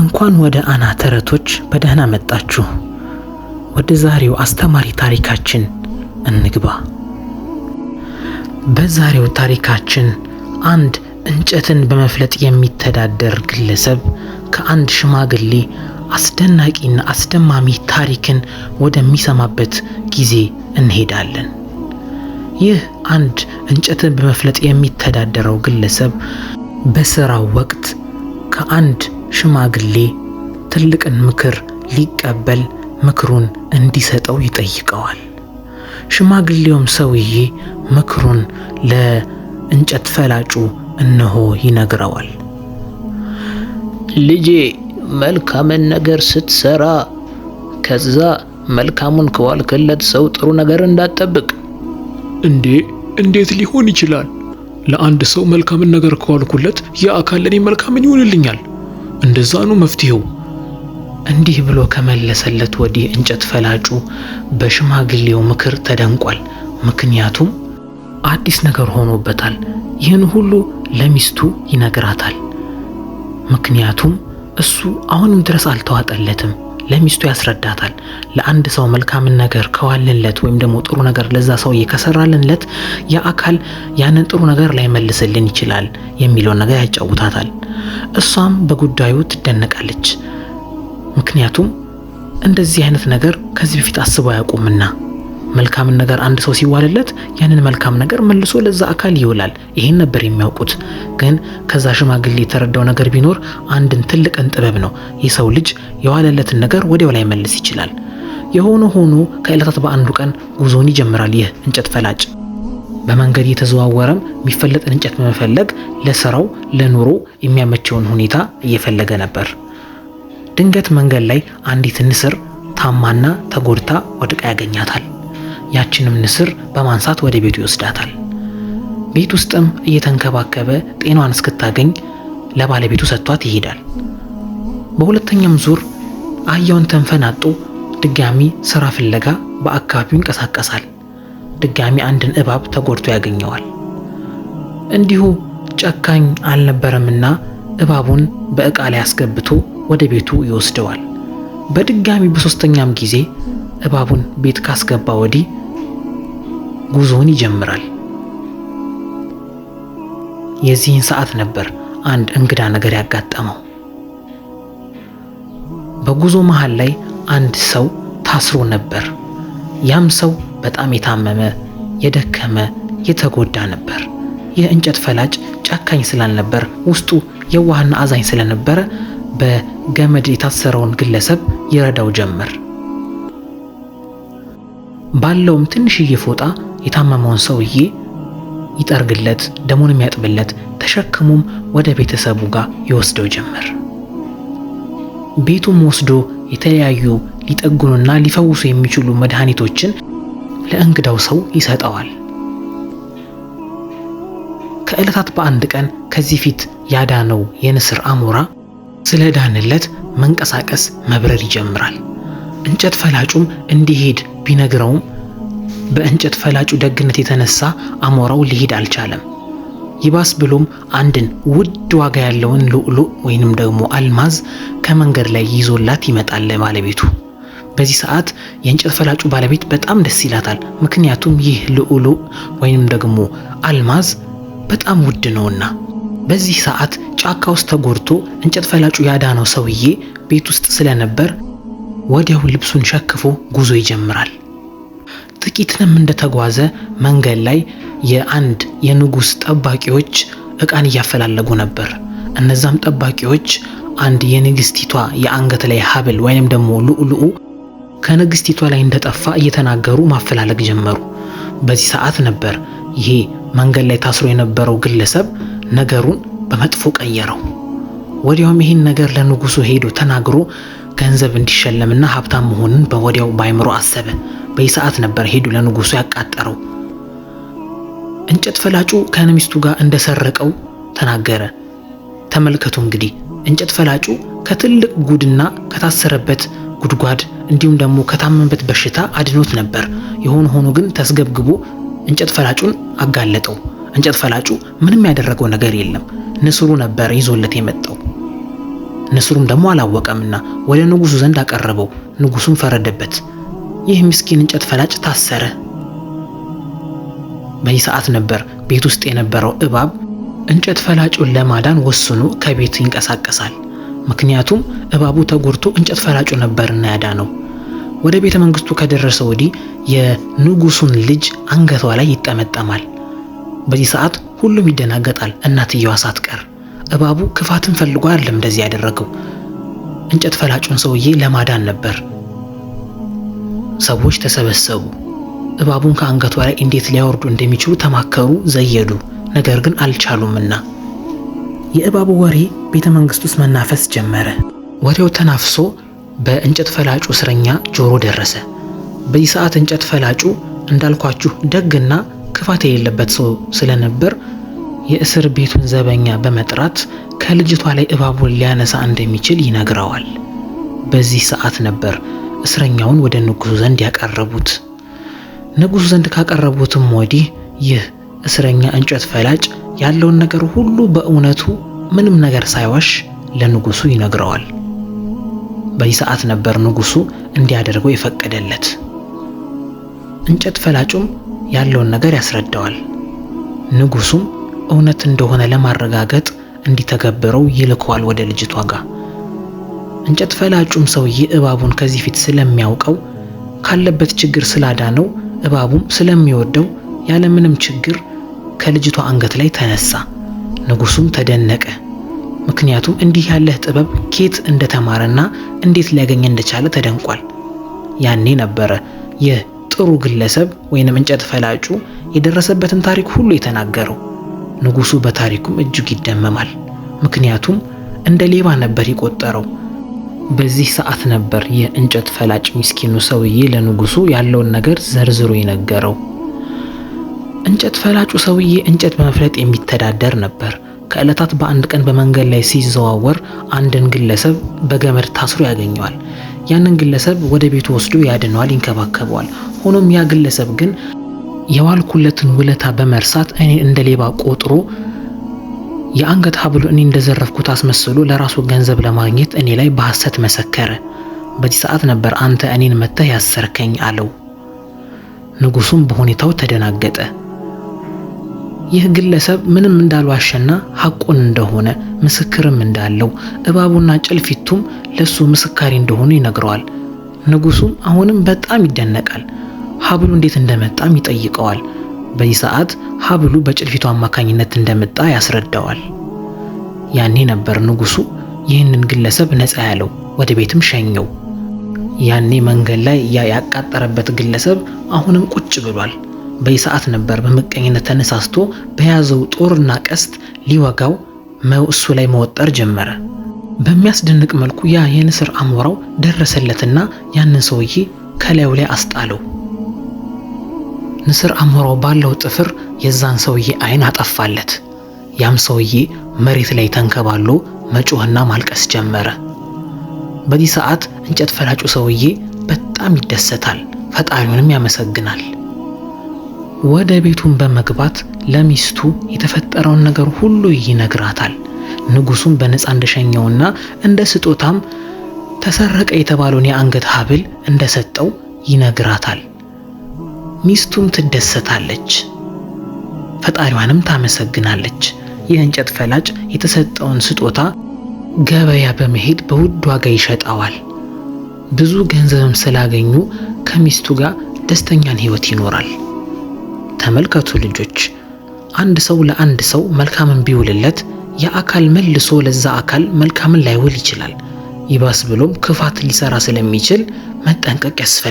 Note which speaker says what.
Speaker 1: እንኳን ወደ አና ተረቶች በደህና መጣችሁ። ወደ ዛሬው አስተማሪ ታሪካችን እንግባ። በዛሬው ታሪካችን አንድ እንጨትን በመፍለጥ የሚተዳደር ግለሰብ ከአንድ ሽማግሌ አስደናቂና አስደማሚ ታሪክን ወደሚሰማበት ጊዜ እንሄዳለን። ይህ አንድ እንጨትን በመፍለጥ የሚተዳደረው ግለሰብ በስራው ወቅት ከአንድ ሽማግሌ ትልቅን ምክር ሊቀበል ምክሩን እንዲሰጠው ይጠይቀዋል። ሽማግሌውም ሰውዬ ምክሩን ለእንጨት ፈላጩ እነሆ ይነግረዋል።
Speaker 2: ልጄ፣ መልካምን ነገር ስትሰራ ከዛ መልካሙን ከዋልክለት ሰው ጥሩ ነገር እንዳትጠብቅ።
Speaker 3: እንዴ፣ እንዴት ሊሆን ይችላል? ለአንድ ሰው መልካምን ነገር ከዋልኩለት ያ አካል ለእኔ መልካምን ይሆንልኛል። እንደዛ ነው መፍትሄው።
Speaker 1: እንዲህ ብሎ ከመለሰለት ወዲህ እንጨት ፈላጩ በሽማግሌው ምክር ተደንቋል። ምክንያቱም አዲስ ነገር ሆኖበታል። ይህን ሁሉ ለሚስቱ ይነግራታል። ምክንያቱም እሱ አሁንም ድረስ አልተዋጠለትም። ለሚስቱ ያስረዳታል። ለአንድ ሰው መልካምን ነገር ከዋልንለት ወይም ደግሞ ጥሩ ነገር ለዛ ሰውዬ ከሰራልንለት ያ አካል ያንን ጥሩ ነገር ላይመልስልን ይችላል የሚለውን ነገር ያጫውታታል። እሷም በጉዳዩ ትደነቃለች። ምክንያቱም እንደዚህ አይነት ነገር ከዚህ በፊት አስበው አያውቁምና መልካምን ነገር አንድ ሰው ሲዋልለት ያንን መልካም ነገር መልሶ ለዛ አካል ይውላል። ይሄን ነበር የሚያውቁት። ግን ከዛ ሽማግሌ የተረዳው ነገር ቢኖር አንድን ትልቅን ጥበብ ነው። የሰው ልጅ የዋለለትን ነገር ወዲያው ላይ መልስ ይችላል። የሆነ ሆኖ ከዕለታት በአንዱ ቀን ጉዞውን ይጀምራል። ይህ እንጨት ፈላጭ በመንገድ እየተዘዋወረም የሚፈለጥን እንጨት በመፈለግ ለስራው ለኑሮ የሚያመቸውን ሁኔታ እየፈለገ ነበር። ድንገት መንገድ ላይ አንዲት ንስር ታማና ተጎድታ ወድቃ ያገኛታል። ያችንም ንስር በማንሳት ወደ ቤቱ ይወስዳታል። ቤት ውስጥም እየተንከባከበ ጤናዋን እስክታገኝ ለባለቤቱ ሰጥቷት ይሄዳል። በሁለተኛም ዙር አህያውን ተንፈናጦ ድጋሚ ስራ ፍለጋ በአካባቢው ይንቀሳቀሳል። ድጋሚ አንድን እባብ ተጎድቶ ያገኘዋል። እንዲሁ ጨካኝ አልነበረምና እባቡን በዕቃ ላይ አስገብቶ ወደ ቤቱ ይወስደዋል። በድጋሚ በሶስተኛም ጊዜ እባቡን ቤት ካስገባ ወዲህ ጉዞውን ይጀምራል። የዚህን ሰዓት ነበር አንድ እንግዳ ነገር ያጋጠመው። በጉዞ መሃል ላይ አንድ ሰው ታስሮ ነበር። ያም ሰው በጣም የታመመ፣ የደከመ፣ የተጎዳ ነበር። ይህ እንጨት ፈላጭ ጨካኝ ስላልነበር ውስጡ የዋህና አዛኝ ስለነበረ በገመድ የታሰረውን ግለሰብ ይረዳው ጀመር። ባለውም ትንሽዬ ፎጣ የታመመውን ሰውዬ ይጠርግለት፣ ደሙን የሚያጥብለት፣ ተሸክሞም ወደ ቤተሰቡ ጋር ይወስደው ጀመር። ቤቱም ወስዶ የተለያዩ ሊጠግኑና ሊፈውሱ የሚችሉ መድኃኒቶችን ለእንግዳው ሰው ይሰጠዋል። ከዕለታት በአንድ ቀን ከዚህ ፊት ያዳነው የንስር አሞራ ስለዳንለት መንቀሳቀስ መብረር ይጀምራል። እንጨት ፈላጩም እንዲሄድ ቢነግረውም በእንጨት ፈላጩ ደግነት የተነሳ አሞራው ሊሄድ አልቻለም። ይባስ ብሎም አንድን ውድ ዋጋ ያለውን ሉዕሉዕ ወይንም ደግሞ አልማዝ ከመንገድ ላይ ይዞላት ይመጣል ለባለቤቱ። በዚህ ሰዓት የእንጨት ፈላጩ ባለቤት በጣም ደስ ይላታል። ምክንያቱም ይህ ሉዕሉዕ ወይንም ደግሞ አልማዝ በጣም ውድ ነውና። በዚህ ሰዓት ጫካ ውስጥ ተጎድቶ እንጨት ፈላጩ ያዳነው ሰውዬ ቤት ውስጥ ስለነበር ወዲያው ልብሱን ሸክፎ ጉዞ ይጀምራል። ጥቂትንም እንደተጓዘ መንገድ ላይ የአንድ የንጉሥ ጠባቂዎች ዕቃን እያፈላለጉ ነበር። እነዛም ጠባቂዎች አንድ የንግስቲቷ የአንገት ላይ ሀብል ወይንም ደግሞ ሉዕሉዑ ከንግስቲቷ ላይ እንደጠፋ እየተናገሩ ማፈላለግ ጀመሩ። በዚህ ሰዓት ነበር ይሄ መንገድ ላይ ታስሮ የነበረው ግለሰብ ነገሩን በመጥፎ ቀየረው። ወዲያውም ይህን ነገር ለንጉሱ ሄዶ ተናግሮ ገንዘብ እንዲሸለምና ሀብታም መሆኑን በወዲያው ባይምሮ አሰበ። በዚህ ሰዓት ነበር ሄዶ ለንጉሱ ያቃጠረው። እንጨት ፈላጩ ከነሚስቱ ጋር እንደሰረቀው ተናገረ። ተመልከቱ እንግዲህ እንጨት ፈላጩ ከትልቅ ጉድና ከታሰረበት ጉድጓድ እንዲሁም ደግሞ ከታመመበት በሽታ አድኖት ነበር። የሆነ ሆኖ ግን ተስገብግቦ እንጨት ፈላጩን አጋለጠው። እንጨት ፈላጩ ምንም ያደረገው ነገር የለም። ንስሩ ነበር ይዞለት የመጣው። ንስሩም ደግሞ አላወቀምና ወደ ንጉሱ ዘንድ አቀረበው። ንጉሱም ፈረደበት። ይህ ምስኪን እንጨት ፈላጭ ታሰረ። በዚህ ሰዓት ነበር ቤት ውስጥ የነበረው እባብ እንጨት ፈላጩን ለማዳን ወስኖ ከቤት ይንቀሳቀሳል። ምክንያቱም እባቡ ተጎድቶ እንጨት ፈላጩ ነበርና ያዳነው። ወደ ቤተ መንግስቱ ከደረሰ ወዲህ የንጉሱን ልጅ አንገቷ ላይ ይጠመጠማል። በዚህ ሰዓት ሁሉም ይደናገጣል፣ እናትየዋ ሳትቀር። እባቡ ክፋትን ፈልጎ አይደለም እንደዚህ ያደረገው፣ እንጨት ፈላጩን ሰውዬ ለማዳን ነበር። ሰዎች ተሰበሰቡ። እባቡን ከአንገቷ ላይ እንዴት ሊያወርዱ እንደሚችሉ ተማከሩ፣ ዘየዱ። ነገር ግን አልቻሉምና የእባቡ ወሬ ቤተ መንግስት ውስጥ መናፈስ ጀመረ። ወሬው ተናፍሶ በእንጨት ፈላጩ እስረኛ ጆሮ ደረሰ። በዚህ ሰዓት እንጨት ፈላጩ እንዳልኳችሁ ደግና ክፋት የሌለበት ሰው ስለነበር የእስር ቤቱን ዘበኛ በመጥራት ከልጅቷ ላይ እባቡን ሊያነሳ እንደሚችል ይነግረዋል። በዚህ ሰዓት ነበር እስረኛውን ወደ ንጉሱ ዘንድ ያቀረቡት። ንጉሱ ዘንድ ካቀረቡትም ወዲህ ይህ እስረኛ እንጨት ፈላጭ ያለውን ነገር ሁሉ በእውነቱ ምንም ነገር ሳይዋሽ ለንጉሱ ይነግረዋል። በዚህ ሰዓት ነበር ንጉሱ እንዲያደርገው የፈቀደለት። እንጨት ፈላጩም ያለውን ነገር ያስረዳዋል። ንጉሱም እውነት እንደሆነ ለማረጋገጥ እንዲተገብረው ይልከዋል ወደ ልጅቷ ጋር። እንጨት ፈላጩም ሰውዬ እባቡን ከዚህ ፊት ስለሚያውቀው ካለበት ችግር ስላዳነው እባቡም ስለሚወደው ያለምንም ችግር ከልጅቷ አንገት ላይ ተነሳ። ንጉሱም ተደነቀ። ምክንያቱም እንዲህ ያለህ ጥበብ ኬት እንደተማረና እንዴት ሊያገኝ እንደቻለ ተደንቋል። ያኔ ነበረ ይህ ጥሩ ግለሰብ ወይንም እንጨት ፈላጩ የደረሰበትን ታሪክ ሁሉ የተናገረው። ንጉሱ በታሪኩም እጅግ ይደመማል። ምክንያቱም እንደ ሌባ ነበር የቆጠረው። በዚህ ሰዓት ነበር የእንጨት ፈላጭ ምስኪኑ ሰውዬ ለንጉሱ ያለውን ነገር ዘርዝሮ የነገረው። እንጨት ፈላጩ ሰውዬ እንጨት በመፍለጥ የሚተዳደር ነበር። ከዕለታት በአንድ ቀን በመንገድ ላይ ሲዘዋወር አንድን ግለሰብ በገመድ ታስሮ ያገኘዋል። ያንን ግለሰብ ወደ ቤቱ ወስዶ ያድነዋል፣ ይንከባከበዋል። ሆኖም ያ ግለሰብ ግን የዋልኩለትን ውለታ በመርሳት እኔ እንደ ሌባ ቆጥሮ የአንገት ሐብሉ እኔ እንደዘረፍኩት አስመስሎ ለራሱ ገንዘብ ለማግኘት እኔ ላይ በሐሰት መሰከረ። በዚህ ሰዓት ነበር አንተ እኔን መተህ ያሰርከኝ አለው። ንጉሱም በሁኔታው ተደናገጠ። ይህ ግለሰብ ምንም እንዳልዋሸና ሐቁን እንደሆነ ምስክርም እንዳለው እባቡና ጭልፊቱም ለሱ ምስካሪ እንደሆኑ ይነግረዋል። ንጉሱም አሁንም በጣም ይደነቃል። ሐብሉ እንዴት እንደመጣም ይጠይቀዋል። በዚህ ሰዓት ሐብሉ በጭልፊቱ አማካኝነት እንደመጣ ያስረዳዋል። ያኔ ነበር ንጉሱ ይህንን ግለሰብ ነፃ ያለው፣ ወደ ቤትም ሸኘው። ያኔ መንገድ ላይ ያ ያቃጠረበት ግለሰብ አሁንም ቁጭ ብሏል። በዚህ ሰዓት ነበር በምቀኝነት ተነሳስቶ በያዘው ጦርና ቀስት ሊወጋው እሱ ላይ መወጠር ጀመረ። በሚያስደንቅ መልኩ ያ የንስር አሞራው ደረሰለትና ያንን ሰውዬ ከላዩ ላይ አስጣለው። ንስር አሞራው ባለው ጥፍር የዛን ሰውዬ ዓይን አጠፋለት። ያም ሰውዬ መሬት ላይ ተንከባሎ መጮህና ማልቀስ ጀመረ። በዚህ ሰዓት እንጨት ፈላጩ ሰውዬ በጣም ይደሰታል፣ ፈጣሪውንም ያመሰግናል። ወደ ቤቱን በመግባት ለሚስቱ የተፈጠረውን ነገር ሁሉ ይነግራታል። ንጉሱም በነፃ እንደሸኘውና እንደ ስጦታም ተሰረቀ የተባለውን የአንገት ሐብል እንደሰጠው ይነግራታል። ሚስቱም ትደሰታለች፣ ፈጣሪዋንም ታመሰግናለች። ይህ እንጨት ፈላጭ የተሰጠውን ስጦታ ገበያ በመሄድ በውድ ዋጋ ይሸጠዋል። ብዙ ገንዘብም ስላገኙ ከሚስቱ ጋር ደስተኛን ሕይወት ይኖራል። ተመልከቱ ልጆች፣ አንድ ሰው ለአንድ ሰው መልካምን ቢውልለት የአካል መልሶ ለዛ አካል መልካምን ላይውል ይችላል። ይባስ ብሎም ክፋት ሊሰራ ስለሚችል መጠንቀቅ ያስፈልጋል።